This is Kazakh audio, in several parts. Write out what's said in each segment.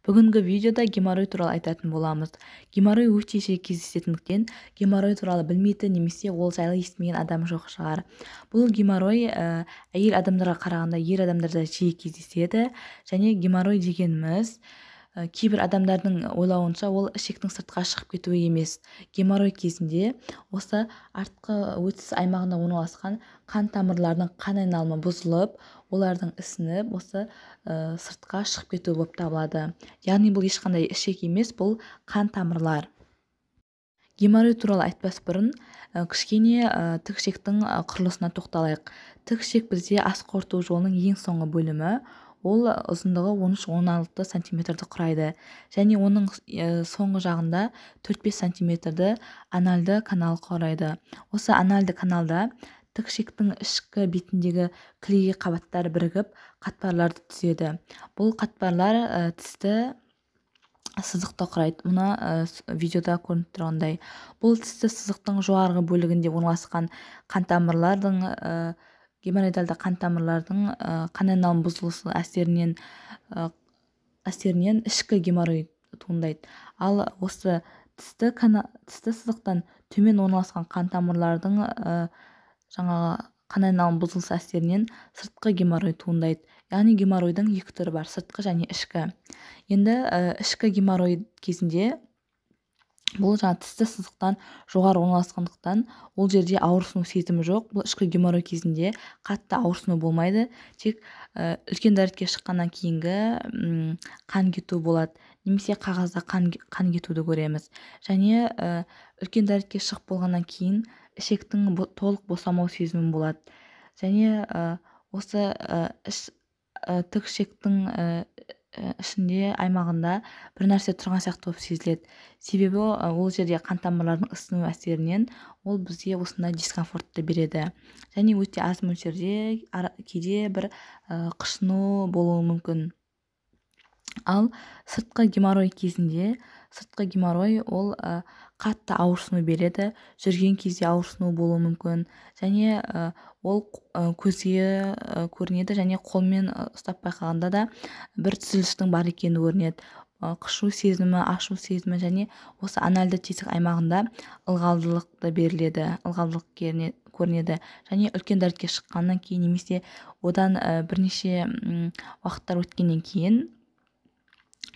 Бүгінгі видеода геморрой туралы айтатын боламыз. Геморрой өте жиі кездесетіндіктен, геморрой туралы білмейтін немесе ол жайлы естімеген адам жоқ шығар. Бұл геморрой әйел адамдарға қарағанда ер адамдарда жиі кездеседі. Және геморрой дегеніміз, кейбір адамдардың ойлауынша, ол ішектің сыртқа шығып кетуі емес. Геморрой кезінде осы артқы өтіс аймағында орналасқан қан тамырларының қан айналымы бұзылып, олардың ісініп, осы сыртқа шығып кетуі болып табылады. Яғни бұл ешқандай ішек емес, бұл қан тамырлар. Геморрой туралы айтпас бұрын кішкене тік ішектің құрылысына тоқталайық. Тік ішек бізде ас қорыту жолының ең соңғы бөлімі. Ол ұзындығы 13-16 сантиметрді құрайды және оның соңғы жағында 4-5 сантиметрді анальды канал құрайды. Осы анальды каналда тік ішектің ішкі бетіндегі кілегей қабаттар бірігіп, қатпарларды түзеді. Бұл қатпарлар тісті сызықты құрайды. Мына видеода көрініп тұрғандай, бұл тісті сызықтың жоғарғы бөлігінде орналасқан қан тамырлардың, геморроидалды қан тамырлардың қан айналым бұзылысы әсерінен ішкі геморрой туындайды. Ал осы тісті сызықтан төмен орналасқан қан тамырлардың жаңағы қан айналым бұзылысы әсерінен сыртқы геморрой туындайды. Яғни геморройдың екі түрі бар: сыртқы және ішкі. Енді ішкі геморрой кезінде бұл жаңа тісті сызықтан жоғары орналасқандықтан, ол жерде ауырсыну сезімі жоқ. Бұл ішкі геморрой кезінде қатты ауырсыну болмайды, тек үлкен дәретке шыққаннан кейінгі қан кету болады немесе қағазда қан кетуді көреміз. Және үлкен дәретке шығып болғаннан кейін ішектің толық босамау сезімі болады. Және осы тік ішектің ішінде, аймағында бір нәрсе тұрған сияқты болып сезіледі. Себебі ол жерде қан тамырларының ісіну әсерінен ол бізге осындай дискомфортты береді. Және өте аз мөлшерде кейде бір қышыну болуы мүмкін. Ал сыртқы геморрой кезінде, сыртқы геморрой ол қатты ауырсыну береді, жүрген кезде ауырсыну болуы мүмкін. Және ол көзге көрінеді және қолмен ұстап байқағанда да бір түзілістің бар екені көрінеді. Қышу сезімі, ашу сезімі және осы анальды тесік аймағында ылғалдылық та беріледі, ылғалдылық көрінеді. Және үлкен дәретке шыққаннан кейін немесе одан бірнеше уақыттар өткеннен кейін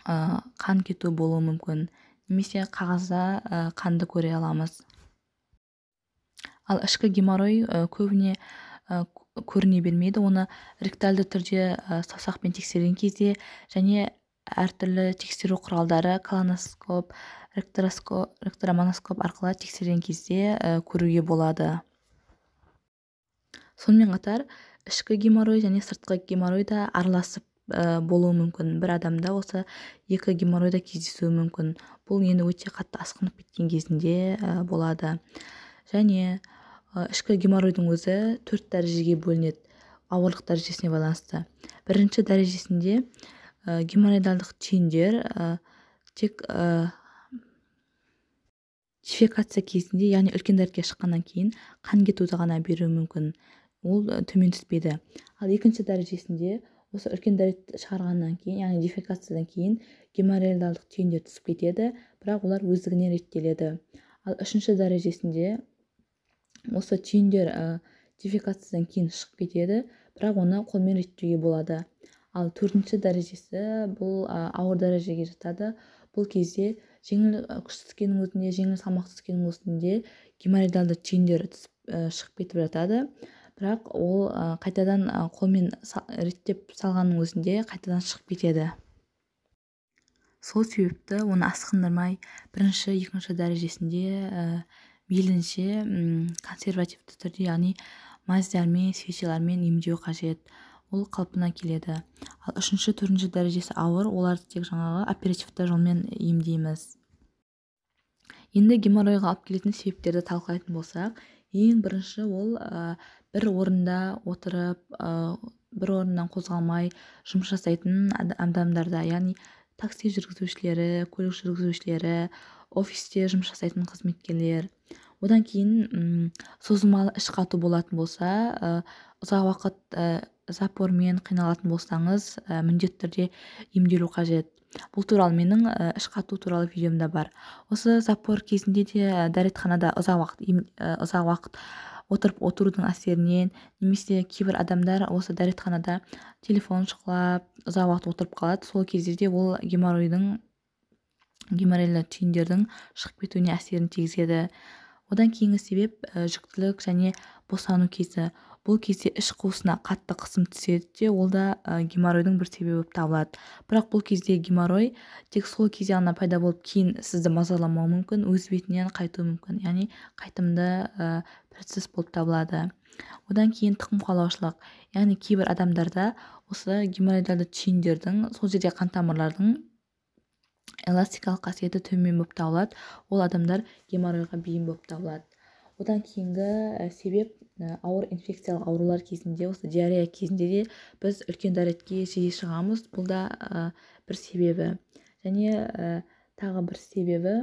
қан кету болуы мүмкін немесе қағазда қанды көре аламыз. Ал ішкі геморрой көбіне көріне бермейді. Оны ректальды түрде саусақпен тексерген кезде және әртүрлі тексеру құралдары, колоноскоп, ректороманоскоп арқылы тексерген кезде көруге болады. Сонымен қатар ішкі геморрой және сыртқы геморрой да араласып болуы мүмкін. Бір адамда осы екі геморрой да кездесуі мүмкін. Бұл енді өте қатты асқынып кеткен кезінде болады. Және ішкі геморройдың өзі төрт дәрежеге бөлінеді ауырлық дәрежесіне байланысты. Бірінші дәрежесінде геморроидалдық түйіндер тек дефекация кезінде, яғни үлкен дәретке шыққаннан кейін қан кетуді ғана беруі мүмкін, ол төмен түспейді. Ал екінші дәрежесінде осы үлкен дәрет шығарғаннан кейін, яғни дефекациядан кейін геморроидалдық түйіндер түсіп кетеді, бірақ олар өздігінен реттеледі. Ал үшінші дәрежесінде осы түйіндер дефекациядан кейін шығып кетеді, бірақ оны қолмен реттеуге болады. Ал төртінші дәрежесі бұл ауыр дәрежеге жатады. Бұл кезде жеңіл күш түскеннің өзінде, жеңіл салмақ түскеннің өзінде геморроидалды түйіндер түсіп, шығып кетіп жатады, бірақ ол қайтадан қолмен реттеп салғанның өзінде қайтадан шығып кетеді. Сол себепті оны асқындырмай, бірінші, екінші дәрежесінде мейлінше консервативті түрде, яғни мазьдармен, свечалармен емдеу қажет. Ол қалпына келеді. Ал үшінші, төртінші дәрежесі ауыр, оларды тек жаңағы оперативті жолмен емдейміз. Енді геморройға алып келетін себептерді талқылайтын болсақ, ең бірінші ол бір орында отырып, бір орыннан қозғалмай жұмыс жасайтын адамдарда, яғни такси жүргізушілері, көлік жүргізушілері, офисте жұмыс жасайтын қызметкерлер. Одан кейін созылмалы іш қату болатын болса, Ұзақ уақыт запормен қиналатын болсаңыз, міндетті түрде емделу қажет. Бұл туралы менің іш қату туралы видеомда бар. Осы запор кезінде де дәретханада ұзақ уақыт отырып отырудың әсерінен, немесе кейбір адамдар осы дәретханада телефон шұқылап ұзақ уақыт отырып қалады. Сол кезде де ол геморройлы түйіндердің шығып кетуіне әсерін тигізеді. Одан кейінгі себеп жүктілік және босану кезі. Бұл кезде іш қуысына қатты қысым түседі де, ол да геморройдың бір себебі болып табылады. Бірақ бұл кезде геморрой тек сол кезде ғана пайда болып, кейін сізді мазаламауы мүмкін, өз бетінен қайтуы мүмкін, яғни қайтымды процесс болып табылады. Одан кейін тұқым қуалаушылық, яғни кейбір адамдарда осы геморроидалды түйіндердің, сол жерде қан тамырлардың эластикалық қасиеті төмен болып табылады. Ол адамдар геморройға бейім болып табылады. Одан кейінгі себеп ауыр инфекциялық аурулар кезінде, осы диарея кезінде де біз үлкен дәретке жиі шығамыз. Бұл да бір себебі. Және тағы бір себебі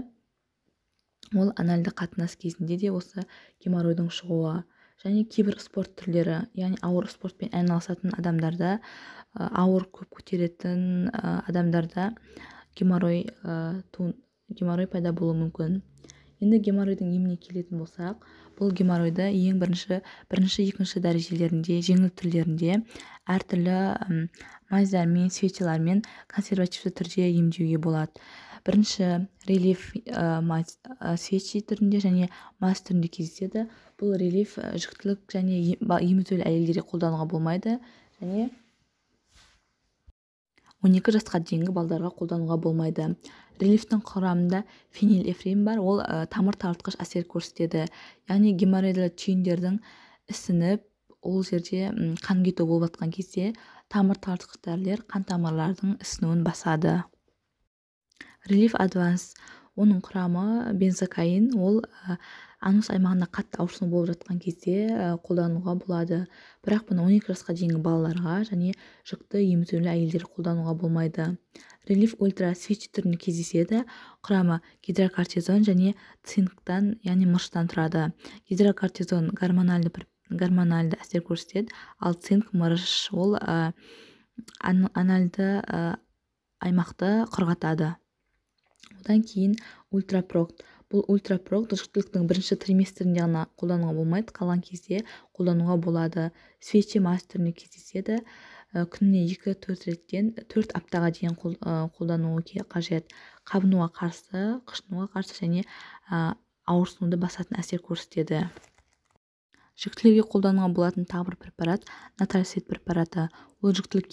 ол анальды қатынас кезінде де осы геморройдың шығуы. Және кейбір спорт түрлері, яғни ауыр спортпен айналысатын адамдарда, ауыр көп көтеретін адамдарда геморрой пайда болуы мүмкін. Енді геморройдың еміне келетін болсақ, бұл геморройды ең бірінші, екінші дәрежелерінде, жеңіл түрлерінде әртүрлі мазьдармен, свечалармен консервативті түрде емдеуге болады. Бірінші релиф мазь свечи түрінде және мазь түрінде кездеседі. Бұл релиф жүктілік және емізулі әйелдерге қолдануға болмайды және 12 жасқа дейінгі балдарға қолдануға болмайды. Релифтің құрамында фенилэфрин бар, ол тамыр тартқыш әсер көрсетеді. Яғни геморроидалы түйіндердің ісініп, ол жерде қан кету болып жатқан кезде тамыр тартқыш дәрілер қан тамырлардың ісінуін басады. Релиф Адванс, оның құрамы бензокаин, ол анус аймағында қатты ауырсыну болып жатқан кезде қолдануға болады. Бірақ бұны 12 жасқа дейінгі балаларға және жүкті емізулі әйелдерге қолдануға болмайды. Релиф Ультра свечи түрінде кездеседі. Құрамы гидрокортизон және цинктан, яғни мырыштан тұрады. Гидрокортизон гормональды әсер көрсетеді, ал цинк мырыш ол анальды аймақты құрғатады. Одан кейін ультрапрокт. Бұл ультрапрокт жүктіліктің бірінші триместрінде ғана қолдануға болмайды, қалған кезде қолдануға болады. Свечи мазь түрінде кездеседі. Күніне 2-4 реттен 4 аптаға дейін қолдануы қажет. Қабынуға қарсы, қышынуға қарсы және ауырсынуды басатын әсер көрсетеді. Жүктілікке қолдануға болатын тағы бір препарат натальсит препараты. Ол жүктілік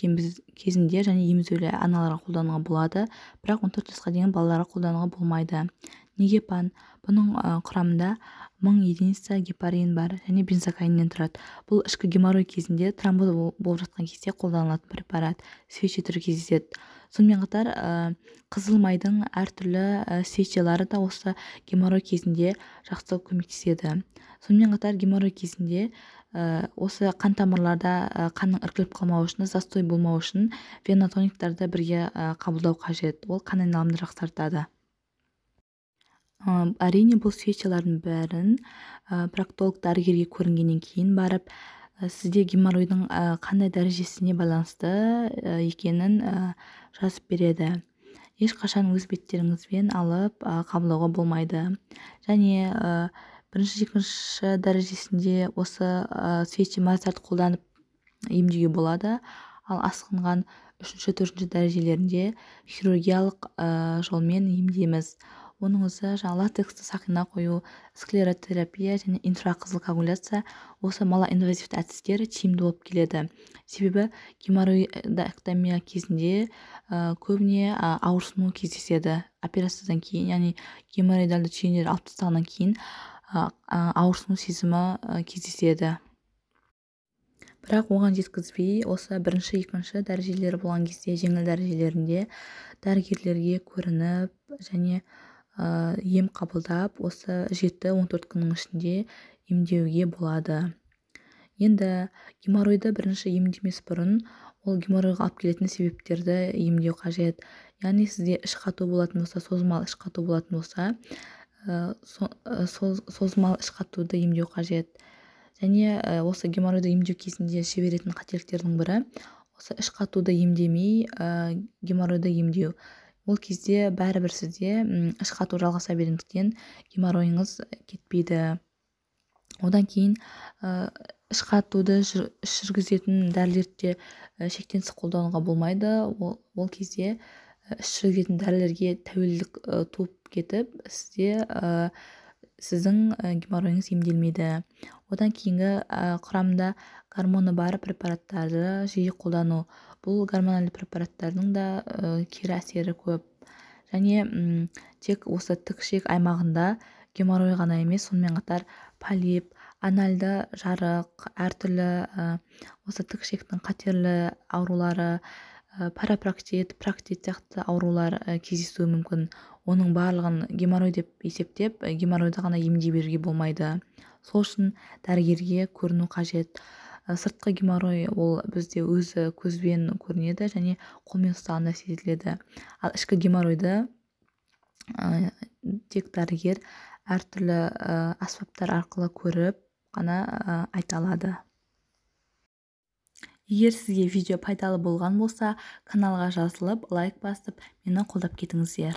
кезінде және емізулі аналарға қолдануға болады, бірақ 14 жасқа дейін балаларға қолдануға болмайды. Негепан, бұның құрамында 1000 единица гепарин бар және бензокаиннен тұрады. Бұл ішкі геморрой кезінде, тромбоз болып жатқан кезде қолданылатын препарат, свечи түрі кездеседі. Сонымен қатар қызыл майдың әртүрлі свечалары да осы геморрой кезінде жақсы көмектеседі. Сонымен қатар геморрой кезінде осы қан тамырларда қанның іркіліп қалмауы үшін, застой болмауы үшін венотониктарды бірге қабылдау қажет. Ол қан айналымды жақсартады. Әрине, бұл свечалардың бәрін проктолог дәрігерге көрінгеннен кейін барып, сізде геморройдың қандай дәрежесіне байланысты екенін жазып береді. Ешқашан өз беттеріңізбен алып қабылдауға болмайды. Және бірінші, екінші дәрежесінде осы свечи мазьдарды қолданып емдеуге болады. Ал асқынған үшінші, төртінші дәрежелерінде хирургиялық жолмен емдейміз. Оның өзі жаңа латексті сақина қою, склеротерапия және инфрақызыл коагуляция, осы малоинвазивті әдістер тиімді болып келеді. Себебі геморроидэктомия кезінде көбіне ауырсыну кездеседі. Операциядан кейін, яғни геморроидалды түйіндер алып тастағаннан кейін ауырсыну сезімі кездеседі. Бірақ оған жеткізбей, осы бірінші, екінші дәрежелері болған кезде, жеңіл дәрежелерінде дәрігерлерге көрініп және ем қабылдап, осы 7-14 күннің ішінде емдеуге болады. Енді геморройды бірінші емдемес бұрын ол геморройға алып келетін себептерді емдеу қажет. Яғни сізде іш қату болатын болса, созылмалы іш қату болатын болса, созылмалы іш қатуды емдеу қажет. Және осы геморройды емдеу кезінде жіберетін қателіктердің бірі осы іш қатуды емдемей геморройды емдеу. Ол кезде бәрібір сізде іш қату жалғаса бергендіктен геморройыңыз кетпейді. Одан кейін іш қатуды іш жүргізетін дәрілерді де шектен тыс қолдануға болмайды. Ол кезде іш жүргізетін дәрілерге тәуелділік туып кетіп, сізде сіздің геморройыңыз емделмейді. Одан кейінгі құрамында гормоны бар препараттарды жиі қолдану. Бұл гормоналды препараттардың да кері әсері көп. Және тек осы тік ішек аймағында геморрой ғана емес, сонымен қатар полип, анальды жарық, әртүрлі осы тік ішектің қатерлі аурулары, парапроктит, проктит сияқты аурулар кездесуі мүмкін. Оның барлығын геморрой деп есептеп, геморройды ғана емдей беруге болмайды. Сол үшін дәрігерге көріну қажет. Сыртқы геморрой ол бізде өзі көзбен көрінеді және қолмен ұстағанда сезіледі. Ал ішкі геморройды тек дәрігер әртүрлі аспаптар арқылы көріп қана айта алады. Егер сізге видео пайдалы болған болса, каналға жазылып, лайк басып, мені қолдап кетіңіздер.